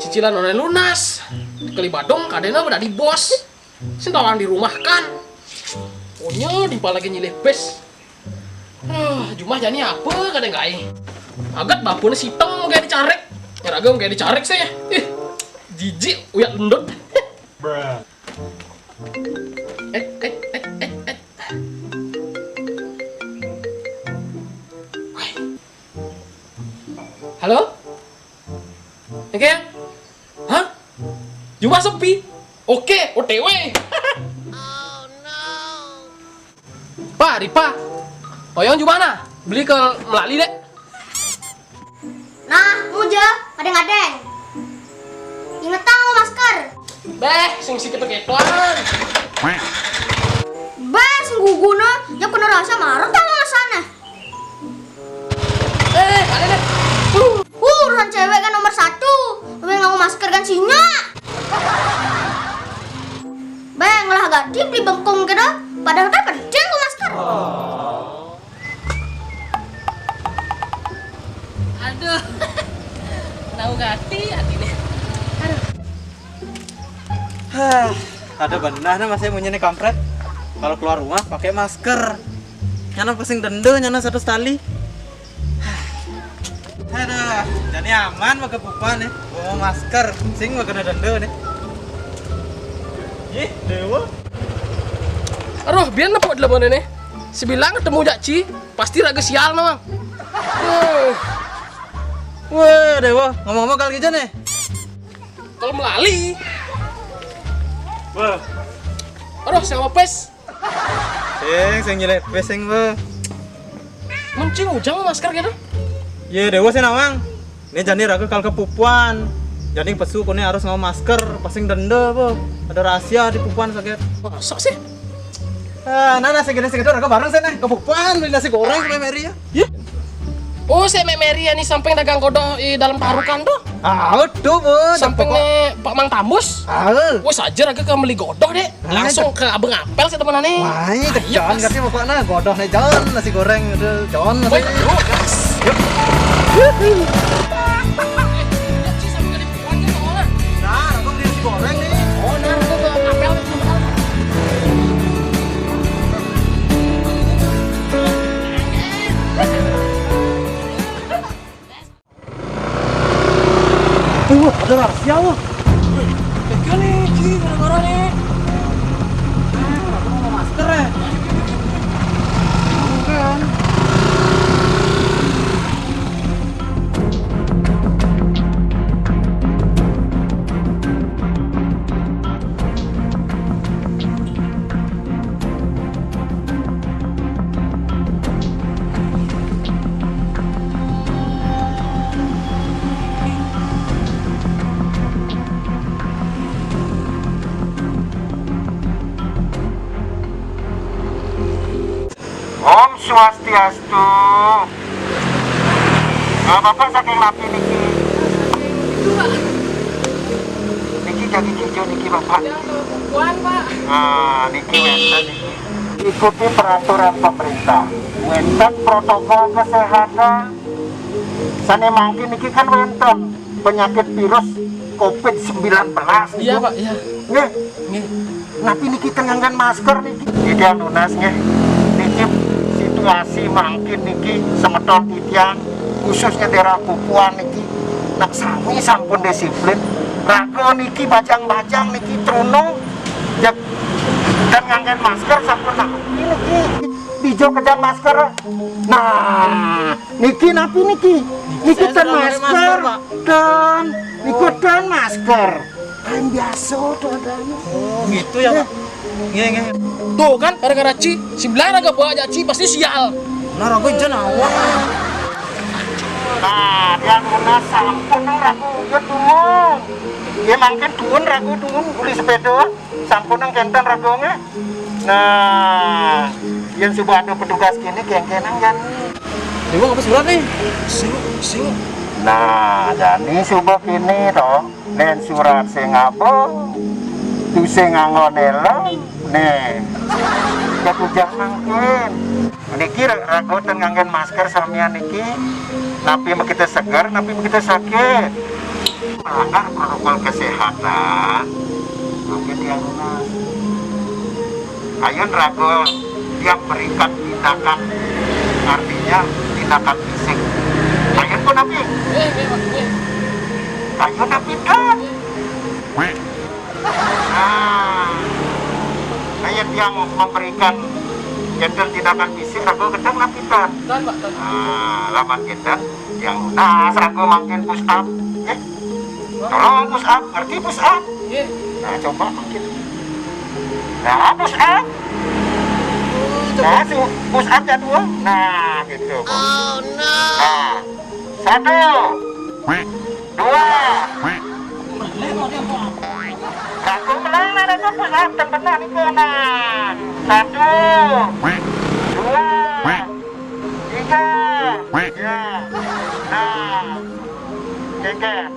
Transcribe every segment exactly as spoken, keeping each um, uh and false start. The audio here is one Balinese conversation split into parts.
Cicilan online lunas. Kali badong kadena udah di bos. Sing tawang di rumah kan. Onya di lagi nyilih pes. Ah, jumah jani apa kadang gae. Agat bapune siteng mau gae dicarek. Ya raga mau gae dicarek saya. Ih, jijik uyak lendut. Eh, eh, eh, eh, eh. Halo? Oke? Hah? Jumah sepi? Oke, O T W. Pak, Ripa. Toyong jumah nah? Beli ke Melali dek. Nah, muja, kadeng-kadeng. Ingetang mau masker. Beh, sing si ketok-ketokan. Beh, sing guguna, ya kena rasa marah tang alasannya. Eh, ada deh. Uh, urusan cewek kan nomor satu. Tapi nggak mau masker kan sinya. Beh, ngolah gati beli bengkung gitu. Padahal kan penting kok masker. Aduh. Tahu gati hati deh. Aduh. Hah, ada benar nah masih punya nih kampret. Kalau keluar rumah pakai masker. Nyana pusing dende, nyana satu tali. Aduh, jadi aman pakai pupa nih. Bawa masker, sing pakai dende nih. Ih, dewa. Aduh, biar nepuk dulu mana nih. Sebilang ketemu Jaci, pasti raga sial no, Mang. Weh. Weh, dewa, ngomong-ngomong kali aja nih. Kalau melali. Wah. Aduh, sama pes. Sing, sing nyelek pes sing, Bang. Mencing ujang masker gitu. Iya, dewa sih nawang. Ini jadi raga kal kepupuan. Jadi pesu kone harus ngau masker, pasing dende, Bang. Ada rahasia di pupuan sakit. Masa sih? Eh, nah, nasi gini segitu raga bareng sih nih. Kepupuan beli nasi goreng sama Mary ya. Iya. Oh, saya Mek Mary ya nih samping dagang godoh di dalam parukan tuh. Ah, tuh, Bu. Sampingnya Pak Mang Tambus. Ah. Wah, saja raga ke beli godoh deh. Langsung ke Abang Apel sih temenan nih. Wah, iya, John, kasih pokoknya godoh nih, John, nasi goreng itu, John. Woi, yuk, gas. Yuk. Nah, aku beli nasi goreng nih. Oh, nah, aku ke Apel. Aduh, ada rahasia, wah. Wih, tega nih, Ci, gara-gara nih. Nah, aku mau masker ya. Bukan. Om Swastiastu. Nah, Bapak saking napi niki? Niki jadi hijau niki, Bapak. Nah, niki wenten niki. Ikuti peraturan pemerintah. Wenten protokol kesehatan. Sane mangkin niki kan wenten penyakit virus covid sembilan belas niku. Iya, Pak, iya. Nggih. Nggih. Napi niki ten nganggen masker niki? Titiang nunas nggih. Niki situasi mangkin niki semeton titiang khususnya daerah Pupuan niki. Nak sami sampun disiplin. Raga niki bajang-bajang niki truna. Jek ten nganggen masker sampun napi niki? Dijo kejang masker. Nah, niki napi niki? Niki ten masker, Pak. Ten. Niku ten masker. Kain biasa to adanya. Oh, gitu ya, Pak. Nggih, nggih. Tuh kan, gara-gara Ci, sebelah raga bawa aja Ci, pasti sial. Nah, raga jen awak. Nah, tiang nunas sampun nang raga uyut dunung. Ya mangkin tuun raga dunung beli sepeda. Sampun nang kenten raga nggih. Nah, yen suba ada petugas kene kengkenang jani. Dewa apa surat nih? Sing, sing. Nah, jani suba kene to. Nen surat sing apa? Tu sing nganggo helm. Nih. Ketujah mangkin. Niki ra-, rago ten nganggén masker samian niki, napi makita seger, napi makita sakit. Melanggar protokol kesehatan, mungkin dia lunas. Kayun rago dia berikan tindakan, artinya tindakan fisik. Kayun pun napi? Kayun napi kan? Nah, kayak dia memberikan gender tindakan fisik, aku gedang napi kan? Nah, laman kita yang, nah, seraku makin push up, ya. Tolong push up, ngerti push up? Nah, coba makin. Nah, push up. Nah, su-, push up ya dua. Nah, gitu. Nah, satu, dua. Satu, benar, ada tuh push up, benar itu, nah. Satu, dua, tiga. Ya. Nah, geger.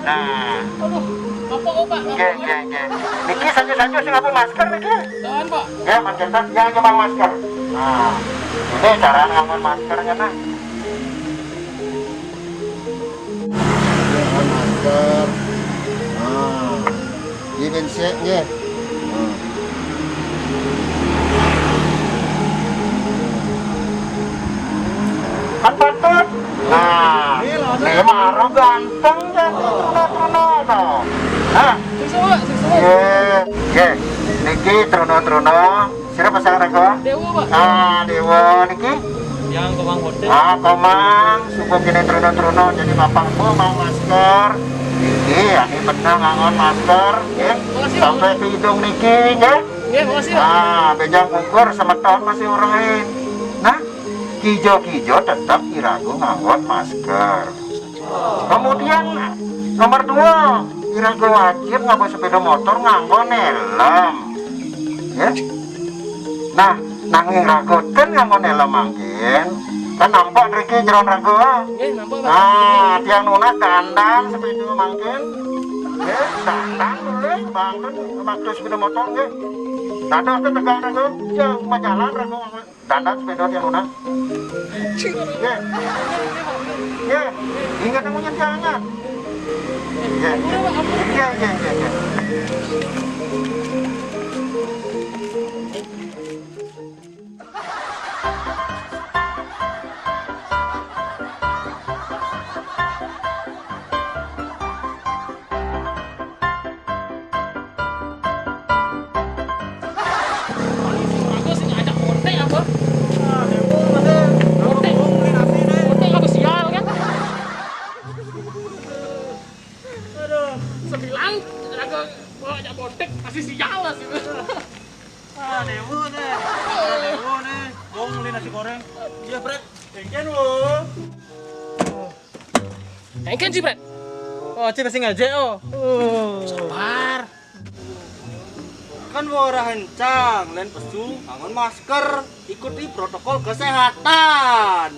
Nah. Aduh, apa kok, Pak? Nggih, nggih, nggih. Niki sanyo-sanyo sing nganggo masker niki. Jangan, Pak. Ya, Mas Jenderal, yang nyumbang masker. Nah, ini cara nganggo maskernya, nah. Nganggo masker. Nah, ini bencek, nggih. Nah. Kan patut. Nah, ini mah ganteng kan, Truno-Truno to. Nah. Sukses, Pak. Sukses, Pak. Nggih, nggih. Niki Truno-Truno. Sira pasang raga? Dewa, Pak. Ah, Dewa niki. Yang Komang Hotel. Ah, Komang, suku kene Truno-Truno, jadi Bapak Komang masker. Niki, ini bener nganggo masker, nggih. Makasih, Pak. Sampai ke hidung niki, nggih. Nggih, makasih, Pak. Ah, bejang ukur semeton masih urain. Nah, kijo-kijo tetap irago nganggo masker. Kemudian nomor dua, irago wajib nganggo sepeda motor nganggo helm. Ya. Nah, nanging rago ten nganggo helm mangkin. Kan nampak mriki jeroan rago. Nggih, nampak, Pak. Nah, tiang nunas dandan sepeda mangkin. Nggih, dandan dulu, bangun waktu sepeda motor nggih. Dados tetegang rago, ya, majalan rago. Dandan sepeda tiang lunas. Nggih. Nggih. Ingat yang punya tiang ingat. Nggih. Nggih, nggih, nggih, nggih. Aku sih ngajak konten apa? Ah, demo masih. Konten. Ngomongin nasi deh. Konten apa sial kan? Aduh, sebilang aku kalau ajak konten masih sial lah sih. Ah, demo deh. Demo deh. Gua beli nasi goreng. Iya, Bret. Thank you, wo. Engken, Ci, Bret. Oh, Ci masih ngajak, oh. Oh. Sabar. Kan wara hencang, lain pesu, bangun masker, ikuti protokol kesehatan.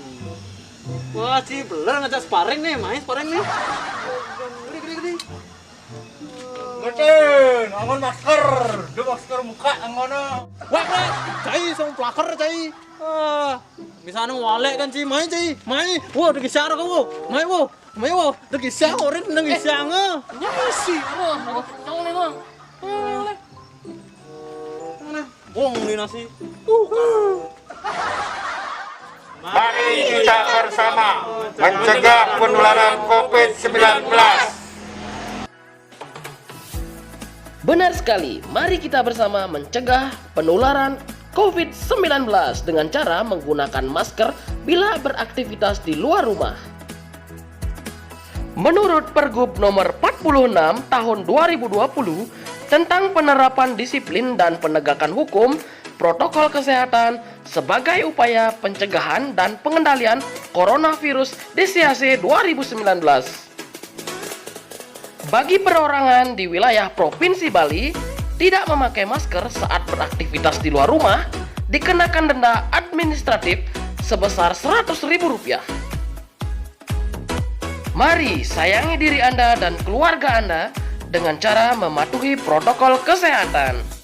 Wah, Ci beler ngajak sparring nih, main sparring nih. Gede, gede, gede. Betul, bangun masker. Dia masker muka, bangun. Wah, Bret. Cai sama pelakar, cai. Ah. Misalnya walek kan, Ci, mai, Ci, mai. Wo, dikisar kau, wo. Mai, wo. Mai, wo. Dikisar, orin, dikisar, eh. Nyai sih, wo. Nyong nih, Bang. Mana? Bong di nasi. Tuh. Mari kita bersama mencegah penularan covid sembilan belas. Benar sekali, mari kita bersama mencegah penularan covid sembilan belas dengan cara menggunakan masker bila beraktivitas di luar rumah. Menurut Pergub nomor empat puluh enam tahun dua ribu dua puluh tentang penerapan disiplin dan penegakan hukum protokol kesehatan sebagai upaya pencegahan dan pengendalian coronavirus D C A C dua ribu sembilan belas. Bagi perorangan di wilayah Provinsi Bali tidak memakai masker saat beraktivitas di luar rumah, dikenakan denda administratif sebesar seratus ribu rupiah. Mari sayangi diri Anda dan keluarga Anda dengan cara mematuhi protokol kesehatan.